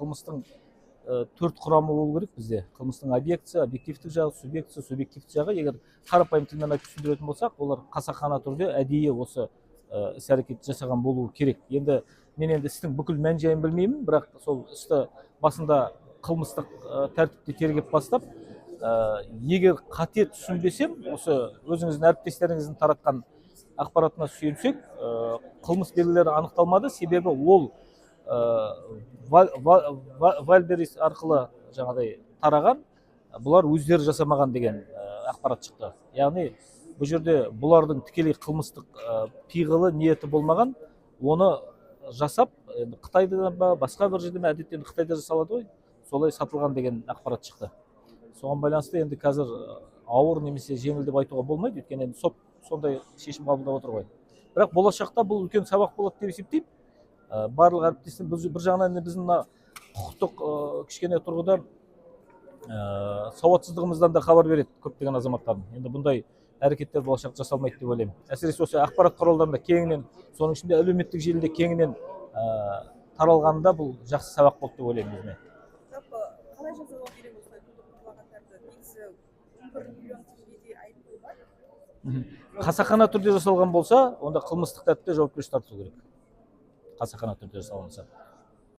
Қылмыстың төрт құрамы болу керек бізде: қылмыстың объектісі, объективтік жағы, субъектісі, субъективті жағы. Егер қарапайым тілмен айтып түсіндіретін болсақ, олар қасақана түрде, әдейі осы іс әрекет жасаған болуы керек. Енді мен енді істің бүкіл мән жайын білмеймін, бірақ сол істі басында қылмыстық тәртіпте тергеп бастап, егер қате түсінбесем, осы өзіңіздің әріптестеріңіздің таратқан ақпаратына сүйенсек, қылмыс белгілері анықталмады. Себебі ол Вайлдберриз арқылы жаңағыдай тараған, бұлар өздері жасамаған деген ақпарат шықты. Яғни бұл жерде бұлардың тікелей қылмыстық пиғылы, ниеті болмаған. Оны жасап, енді Қытайда ба, басқа бір жерде ме, әдетте енді Қытайда жасалады ғой, солай сатылған деген ақпарат шықты. Соған байланысты енді қазір ауыр немесе жеңіл деп айтуға болмайды, өйткені енді сот сондай шешім қабылдап отыр ғой. Бірақ болашақта бұл үлкен сабақ болады деп есептеймін. Барлық әріптестер, бір жағынан енді біздің мына құқықтық кішкене тұрғыда сауатсыздығымыздан да хабар береді көптеген азаматтардың. Енді бұндай әрекеттер болашақта жасалмайды деп ойлаймын. Әсіресе осы ақпарат құралдарында кеңінен, соның ішінде әлеуметтік желіде кеңінен таралғанында, бұл жақсы сабақ болды деп ойлаймын өзіме. Жалпы, қалай жазалау керек осылай тудырып ұрлағандарды? Негізі 11 миллион теңгедей айыппұл бар. Қасақана түрде жасалған болса, онда қылмыстық тәртіпте жауапкершілік тарту керек, қасақана түрде жасалған болса.